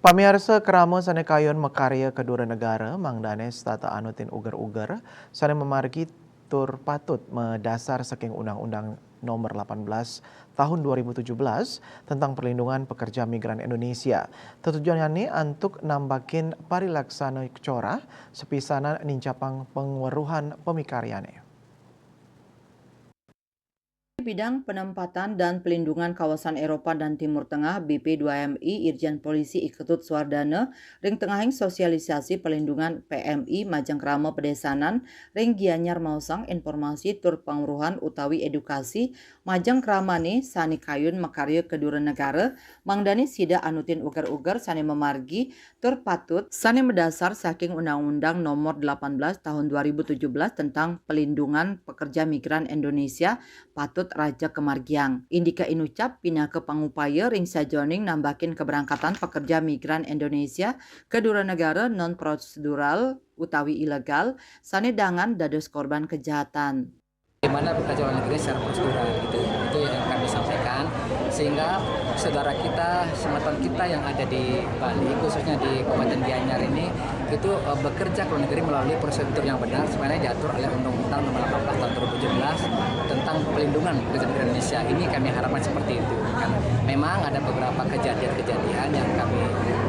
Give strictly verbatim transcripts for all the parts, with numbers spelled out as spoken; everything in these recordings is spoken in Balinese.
Pamiarsa, krama sané kayun makarya ka dura negara mangdané setata anutin uger-uger sané mamargi tur patut madasar saking Undang-Undang Nomor delapan belas Tahun dua ribu tujuh belas tentang perlindungan pekerja migran Indonesia. Tetujunané antuk nambakin parilaksana corah, sapisanan nincapang pangweruhan pamikaryané. Bidang Penempatan dan Pelindungan Kawasan Eropa dan Timur Tengah, B P dua M I, Irjen Polisi I Ketut Suwardana ring tengahing sosialisasi pelindungan P M I majeng krama pedésanan ring Gianyar maosang informasi tur pangweruhan utawi édukasi majeng kramané sané kayun makarya ka dura negara, mangdané sida anutin uger-uger sané mamargi tur patut, sané madasar saking Undang-Undang Nomor delapan belas Tahun dua ribu tujuh belas tentang Pelindungan Pekerja Migran Indonesia patut raja kamargiang. Indika inucap pinaka pangupaya ring sajeroning nambakin kabrangkatan pekerja migran Indonesia ka dura negara non prosedural utawi ilegal sané dangan dados korban kejahatan. Di mana pekerja luar negeri secara prosedural gitu. Itu yang kami sampaikan, sehingga saudara kita, semeton kita yang ada di Bali, khususnya di Kabupaten Gianyar ini, itu eh, bekerja ke luar negeri melalui prosedur yang benar sebenarnya diatur oleh Undang-Undang Nomor delapan belas Tahun dua ribu tujuh belas tentang pelindungan pekerja migran Indonesia. Ini kami harapkan seperti itu. Kan memang ada beberapa kejadian-kejadian yang kami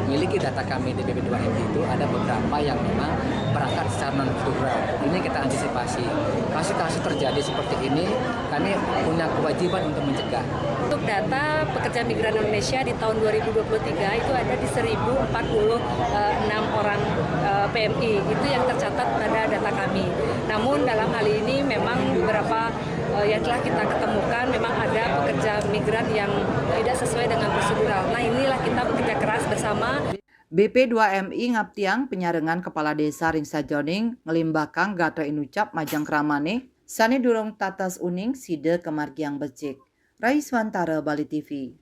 miliki, data kami di B P dua M I itu ada beberapa yang memang berangkat secara non prosedural. Ini kita antisipasi. Kasus-kasus terjadi seperti ini, kami punya kewajiban untuk mencegah. Untuk data pekerja migran Indonesia di tahun dua ribu dua puluh tiga itu ada di seribu empat puluh enam orang eh, P M I. Itu yang tercatat pada data kami. Namun dalam hal ini memang beberapa eh, yang telah kita ketemukan memang ada pekerja migran yang tidak sesuai dengan prosedural. Nah, inilah kita bekerja keras bersama. B P dua M I ngaptiang panyarengan kepala désa ring sajeroning nglimbakang gatra inucap majeng kramané sané durung tatas uning sida kamargiang becik. Raiswantara, Bali T V.